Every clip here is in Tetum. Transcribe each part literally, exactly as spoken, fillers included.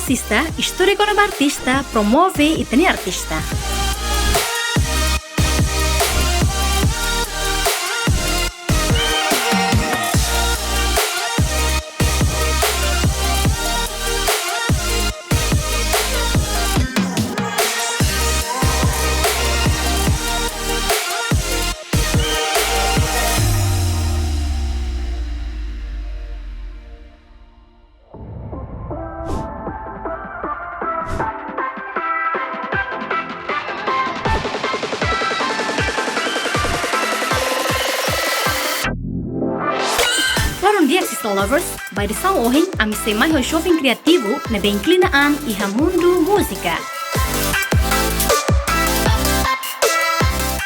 Sista, istória kona-ba artista, promove ita-nia artista. Loron di'ak Sista Lovers, ba edisaun ohin ami sei mai ho joven kriativu ne'ebé inklina an iha mundu múzika.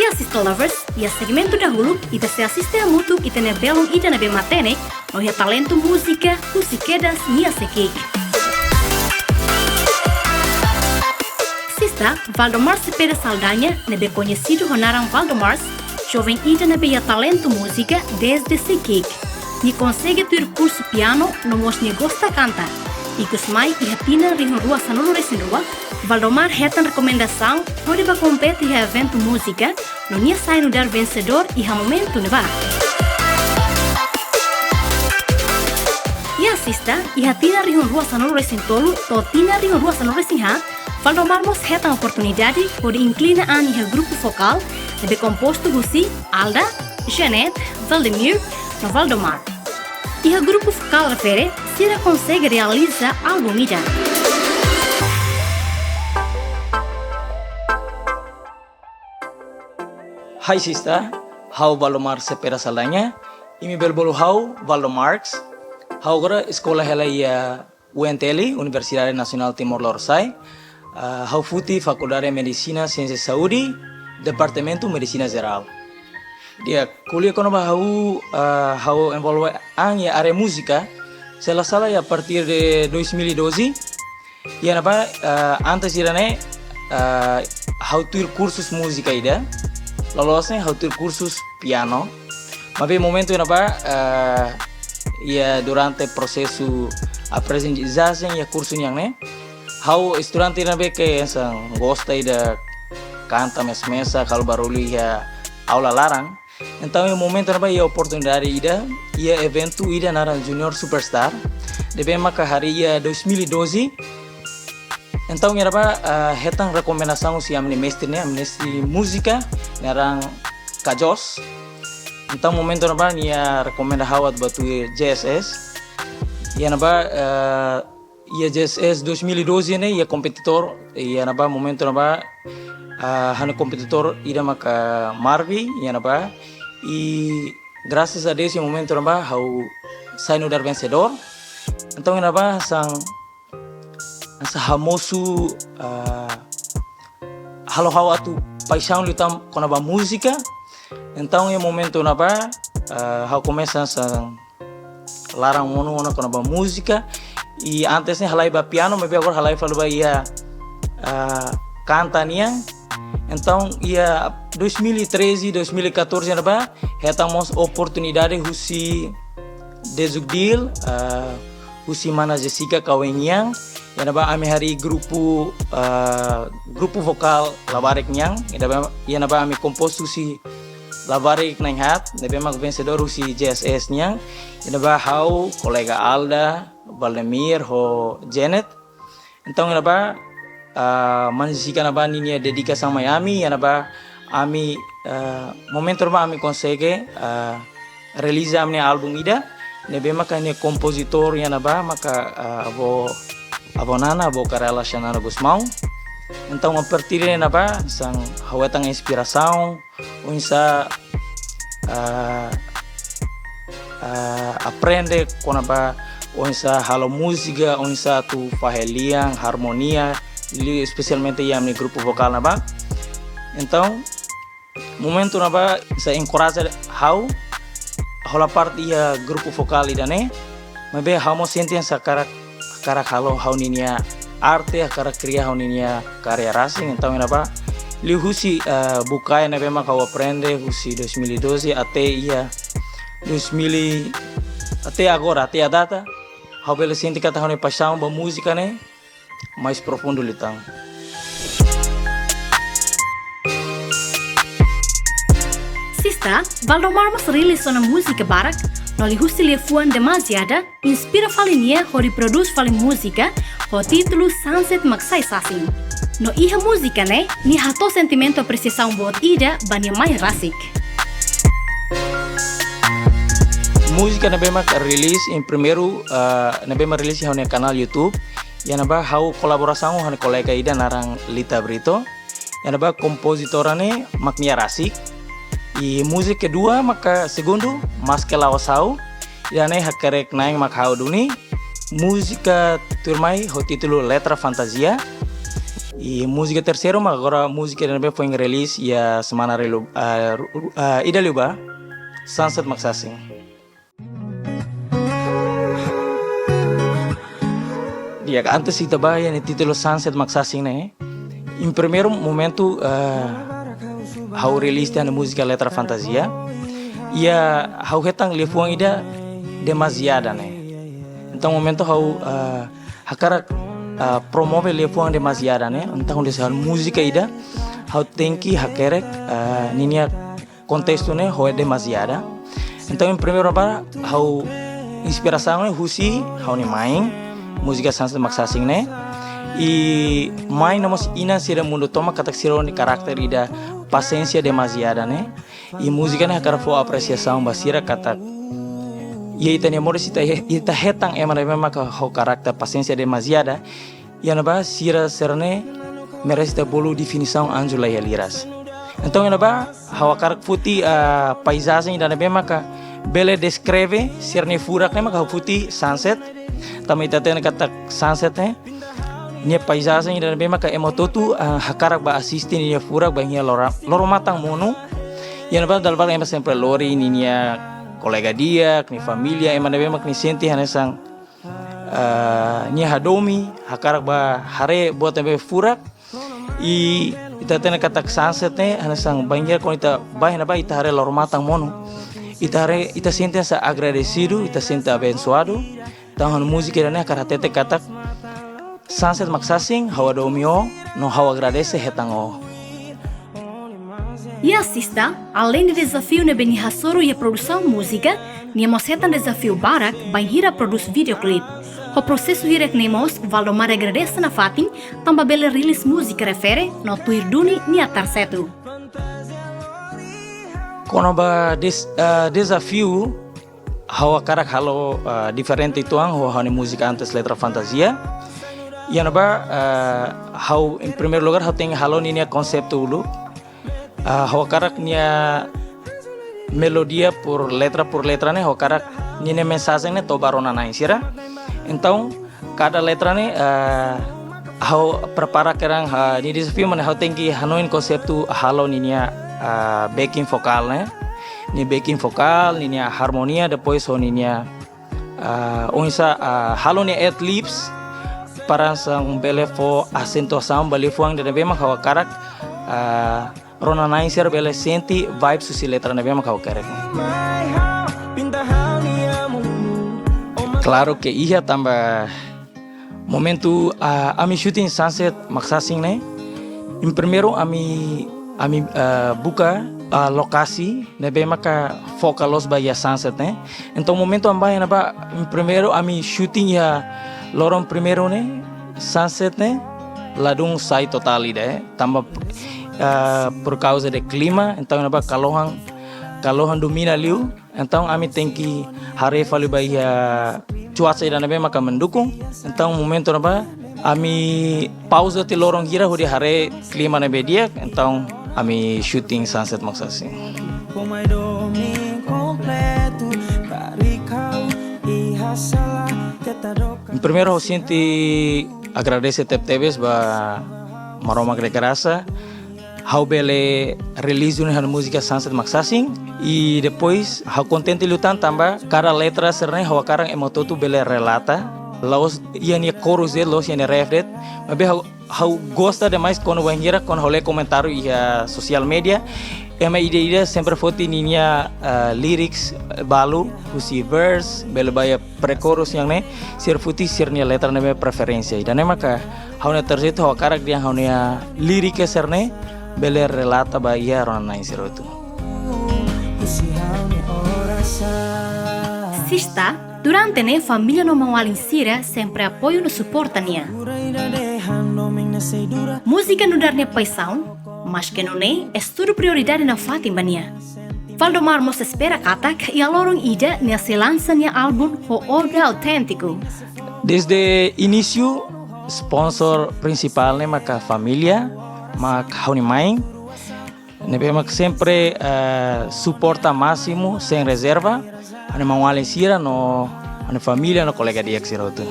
Ya Sista Lovers, iha segmentu dahuluk ita sei asiste hamutuk ita-nia belun ida ne'ebé matenek no iha talentu múzika husi kedas nia sei ki'ik. Sista, Valdomar Cepeda Saldanha, ne'ebé koñesidu ho naran Valdomars, joven ida ne'ebé iha talentu múzika dezde sei ki'ik. Nia konsege tuir kursu piano no mós nia gosta kanta. Ikusmai iha tinan rihun rua sanulu-resin-rua, Valdomar hetan rekomendasaun hodi bá kompete iha eventu múzika, no nia sai nu'udar vensedór iha momentu ne'ebá. Ya Sista, iha tinan rihun rua sanulu-resin-tolu to'o tinan rihun rua sanulu-resin-haat, Valdomar mós hetan oportunidade hodi inklina an iha grupu vokál ne'ebé kompostu husi Alda, Jeanette, Valdemir, no Valdomar. Iha grupu vokál refere, sira konsege realiza álbum ida. Hai Sista, ha'u Valdomar Cepeda Saldanha, imi bele bolu ha'u Valdo Marx. Ha'u agora eskola hela iha U N T L, Universidade Nasionál Timor Lorosa'e. Ah, ha'u foti Fakuldade Medisina Siénsia Saúde, Departamentu Medisina Jerál. Di'ak, ko'alia kona-ba ha'u, ah, ha'u envolve an iha área múzika, se la sala iha a partir de dois mil e doze. Iha ne'ebá, ah, antes ida-ne'e, ah, ha'u tuir kursus múzika ida. Loloos ne'e ha'u tuir kursus piano. Maibé momentu ne'ebá, ah, iha durante prosesu aprendizajen iha kursu nian ne'e, ha'u estudante ida ne'ebé ke hanesan gosta ida kanta mesak-mesak, halo barullu iha aula laran. Entaun iha momentu ne'ebá iha oportunidade ida, iha eventu ida naran Junior Superstar, ne'ebé maka harii iha dois mil e doze. Entaun iha ne'ebá, ah, hetan rekomendasaun husi ami-nia mestre ne'e, ami-nia mestre múzika, naran Kajos. Entaun momentu ne'ebá nia rekomenda ha'u atu bá tuir J S S. Iha ne'ebá, ah, iha J S S dois mil e doze ne'e, iha kompetidór, iha ne'ebá momentu ne'ebá, ah, ha'u-nia kompetidór ida maka Marvi, iha ne'ebá. I grasas a Deus iha momentu ne'ebá ha'u sai nu'udar vensedór. Entaun iha ne'ebá hanesan, hanesan hamosu, ah, halo ha'u atu paixaun liután kona-ba múzika. Entaun iha momentu ne'ebá, ah, ha'u komesa hanesan laran monu ona kona-ba múzika. I antes ne'e halai ba piano, maibé agora halai fali ba iha, ah, kanta nian. Entaun iha dois mil e treze, dois mil e catorze ne'ebá, hetan mós oportunidade husi Dezugdil, ah, husi mana Jessica Kawen nian. Iha ne'ebá ami harii grupu, ah, grupu vokál Labarik nian. Iha ne'ebá, iha ne'ebá ami kompostu husi Labarik na'in-haat, ne'ebé mak vensedór husi J S S nian. Iha ne'ebá ha'u, kolega Alda, Valdemir, ho Janet. Entaun iha ne'ebá, ah, mana Jessica ne'ebá ninia dedikasaun mai ami, iha ne'ebá ami, ah, momentu ne'ebá ami konsege, ah, realiza ami-nia álbum ida, ne'ebé maka nia kompozitór iha ne'ebá maka, ah, avó, avó Nana, avó Karela Xanana Gusmão. Entaun a partir de ne'ebá, hanesan ha'u hetan inspirasaun, oinsá, ah, ah, aprende kona-ba oinsá halo múzika, oinsá atu fahe lian, harmonia, liu espesialmente iha ami-nia grupu vokál ne'ebá. Entaun, momentu ne'ebá sei enkoraja ha'u hola parte iha grupu vokál ida-ne'e, maibé ha'u mós sente hanesan hakarak, hakarak halo ha'u ninia arte, hakarak kria ha'u ninia karya rasik. Entaun iha ne'ebá liu husi, eh, bukae ne'ebé mak ha'u aprende husi dois mil e doze até iha dois mil, até agora, até a data, ha'u bele sente katak ha'u-nia paixaun ba múzika ne'e mais profundu liután. Sista, Valdomar mós rilis ona múzika barak, no liuhusi liafuan Demasiada, inspira fali nia hodi prodús fali múzika ho títulu Sunset Mak Sai Sasin. No iha múzika ne'e, nia hato'o sentimentu apresiasaun boot ida ba nia mai rasik. Múzika ne'ebé mak rilis iha primeiru, ah, ne'ebé mak rilis iha ha'u-nia kanál YouTube, iha ne'ebá ha'u kolaborasaun ho ha'u-nia kolega ida naran Lita Brito. Iha ne'ebá kompozitora ne'e mak nia rasik. I múzika kedua maka segundu, Maske La'ós Ha'u. Ida-ne'e hakerek na'in mak ha'u duni. Múzika tuirmai ho títulu Letra Fantasia. I múzika terseiru mak agora múzika ida ne'ebé foin rilis iha semana relu, ah, ru-, ah, ida liubá, Sunset Mak Sasin. Di'ak, antes ita bá iha ne'e títulu Sunset Mak Sasin ne'e. Iha primeiru momentu, eh, ha'u rilis tiha ne'e múzika Letra Fantasia. Iha ha'u hetan liafuan ida Demasiada ne'e. Entaun momentu ha'u, eh, hakarak, eh, promove liafuan Demasiada ne'e. Entaun hanesan múzika ida ha'u tenke hakerek, eh, ninia kontestu ne'e ho Demasiada. Entaun, iha primeiru ba, ha'u inspirasaun ne'e husi ha'u-nia main, múzika Sunset Mak Sasin ne'e. I main no mós inan sira mundu tomak katak sira-nia karakter ida pasiénsia demasiada ne'e. I múzika ne'e hakarak fó apresiasaun ba sira katak iha ita-nia moris ita he-, ita hetan ema ne'ebé maka ho karakter pasiénsia demasiada. Iha ne'ebá sira sira-ne'e merese ita bolu definisaun anju la iha liras. Entaun iha ne'ebá ha'u hakarak foti, ah, paizajen ida ne'ebé maka bele deskreve sira-nia furak ne'e maka ha'u foti sunset. Tanba ita hatene katak sunset ne'e, nia paizajen ida ne'ebé maka ema hotu-hotu, ah, hakarak bá asiste ninia furak bainhira loro-, loro-matan monu. Iha ne'ebá dala barak ema sempre lori ninia kolega di'ak, nia família, ema ne'ebé mak nia sente hanesan, ah, nia hadomi, hakarak bá haree buat ne'ebé furak. I ita hatene katak sunset ne'e hanesan bainhira kuandu ita bá iha ne'ebá ita haree loro-matan monu. Ita haree, ita sente hanesan agradesidu, ita sente abensoadu. Entaun ha'u-nia múzika ida-ne'e hakarak hatete katak Sunset Mak Sasin, ha'u hadomi ó, no ha'u agradese hetan ó. Iha sista, aleinde dezafiu ne'ebé nia hasoru iha produsaun múzika, nia mós hetan dezafiu barak bainhira prodús videoklip. Ho prosesu hirak ne'e mós, Valdomar agradese nafatin, tanba bele rilis múzika refere, no tuir duni nia tarsetu. Kona-ba des-, eh, dezafiu, ha'u hakarak halo, ah, diferente uitoan ho ha'u-nia múzika antes Letra Fantasia. Iha ne'ebá, ah, ha'u, em primeiro lugar, ha'u tenke halo ninia konseptu uluk. Ah, ha'u hakarak nia melodia por letra por letra ne'e, ha'u hakarak ninia mensajen ne'e to'o ba rona-na'in sira. Entaun, kada letra ne'e, eh, ha'u prepara kedas, eh, nia dezafiu mak ne'e ha'u tenke hanoin konseptu halo ninia, eh, backing vokál ne'e. Nia backing vokál, ninia harmonia, depois ho ninia, eh, oinsá, eh, halo nia ad-libs, para hanesan bele fó asentuasaun ba liafuan ida ne'ebé mak ha'u hakarak, eh, rona-na'in sira bele sente vibes husi letra ne'ebé mak ha'u hakerek. Klaru ke iha tanba momentu, ah, ami shooting Sunset Mak Sasin ne'e. Em primeiro ami, ami, ah, buka, ah, lokasi ne'ebé maka foka loos ba iha sunset ne'e. Entaun momentu ami bá iha ne'ebá, em primeiro ami shooting iha loron primeiru ne'e, sunset ne'e ladún sai totál ida, eh. Tanba, ah, por causa de klima, entaun iha ne'ebá kalohan, kalohan domina liu. Entaun ami tenke haree fali ba iha cuaca ida ne'ebé maka mendukung. Entaun momentu ne'ebá ami pauza tiha loron hira hodi haree klima ne'ebé di'ak, entaun ami shooting Sunset Mak Sasin. Primeiru ha'u sente agradese tebetebes ba Maromak nia grasa, ha'u bele release duni ha'u-nia múzika Sunset Mak Sasin. I depois ha'u kontente liután tanba kada letra sira-ne'e ha'u hakarak ema hotu-hotu bele relata. La'ós iha nia chorus de'it, la'ós iha nia ref de'it. Maibé ha'u, ha'u gosta demais kuandu bainhira kuandu ha'u lee komentáriu iha sosiál média. Ema ida-ida sempre foti ninia, ah, lyrics, eh, balu, husi verse, bele ba iha pre-chorus nian ne'e, sira foti sira-nia letra ne'ebé preferénsia. Ida-ne'e maka ha'u-nia target, ha'u hakarak dehan ha'u-nia lírika sira-ne'e bele relata ba iha rona-na'in sira hotu. Sista, durante ne'e família no maun-alin sira sempre apoiu no suporta nia. Múzika nu'udar nia paixaun, maske nune'e estudu prioridade nafatin ba nia. Valdomar mós espera katak iha loron ida nia sei lansa nia álbum ho obra auténtiku. Desde inísiu, sponsor prinsipál ne'e maka família, mak ha'u-nia main, ne'ebé mak sempre, eh, suporta másimu, sein rezerva, ha'u-nia maun-alin sira no ha'u-nia família no kolega di'ak sira hotu.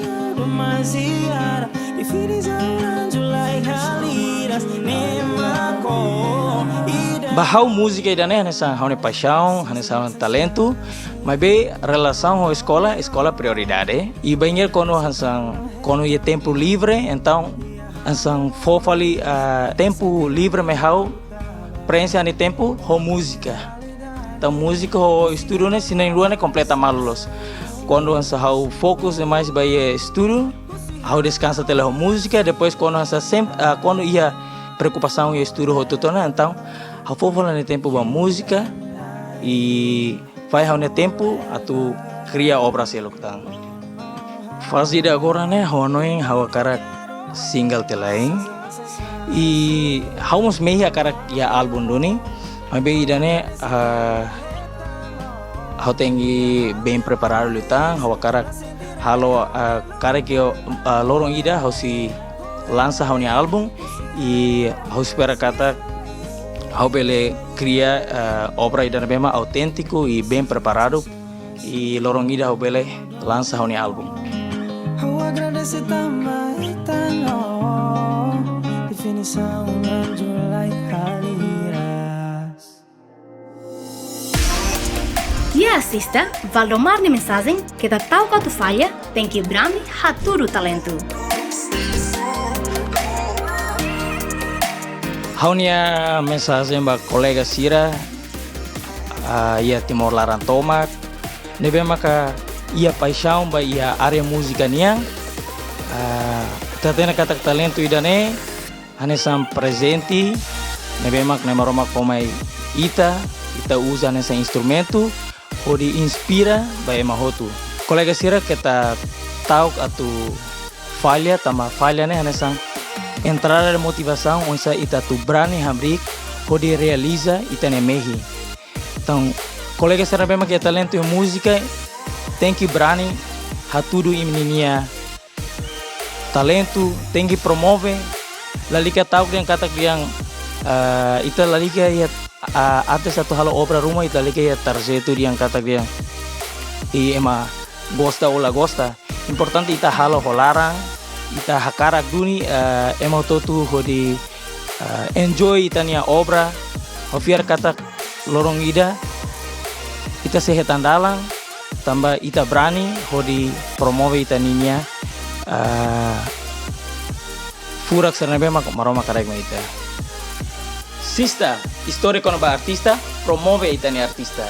Ba ha'u múzika ida-ne'e hanesan ha'u-nia paixaun, hanesan ha'u-nia talentu, maibé relasaun ho eskola, eskola prioridade. I bainhira kuandu hanesan, kuandu iha tempu livre, entaun hanesan fó fali, ah, tempu livre mai ha'u, preenxe ha'u-nia tempu ho múzika. Entaun múzika ho estudu ne'e, se na'in-rua ne'e kompleta malu loos. Kuandu hanesan ha'u fokus demais ba iha estudu, ha'u deskansa tiha lai ho múzika, depois kuandu hanesan sem-, ah, kuandu iha preokupasaun iha estudu hotu-hotu ona, entaun ha'u fó fali ha'u-nia tempu ba múzika, i fahe ha'u-nia tempu atu kria obra seluk tan. Faze ida agora ne'e, ha'u hanoin ha'u hakarak single tiha lai. I ha'u mós mehi hakarak iha álbum duni. Maibé ida-ne'e, ah, ha'u tenke bem preparadu liután, ha'u hakarak halo, ah, karik iha, ah, loron ida ha'u sei lansa ha'u-nia álbum, i ha'u espera katak ha'u bele kria, eh, obra ida ne'ebé mak auténtiku i bem preparadu, i loron ida ha'u bele lansa ha'u-nia álbum. Ha'u agradese tanba ita-nia definisaun anju lai haliras. Ya, sista, Valdomar nia mensajen, keta ta'uk atu falla, tenke brani hatudu talentu. Ha'u-nia mensajen ba kolega sira, ah, iha Timor laran tomak, ne'ebé maka iha paixaun ba iha área múzika nian, ah, ita hatene katak talentu ida-ne'e hanesan prezente ne'ebé mak Na'i Maromak fó mai ita, ita uza hanesan instrumentu hodi inspira ba ema hotu. Kolega sira, keta ta'uk atu falla, tanba falla ne'e hanesan entrada de motivasaun oinsá ita atu brani hamriik hodi realiza ita-nia mehi. Entaun, kolega sira ne'ebé mak iha talentu iha múzika, tenke brani hatudu imi-nia talentu, tenke promove, lalika ta'uk dehan katak dehan, ah, ita lalika iha, ah, antes atu halo obra ruma, ita lalika iha tarjetu dehan katak dehan, i ema gosta ou la gosta. Importante ita halo ho laran, ita hakarak duni, ah, ema hotu-hotu hodi, ah, enjoy ita-nia obra. Ha'u fiar katak loron ida ita sei hetan dalan, tanba ita brani hodi promove ita ninia, ah, furak sira ne'ebé mak Maromak haraik mai ita. Sista, istória kona-ba artista, promove ita-nia artista.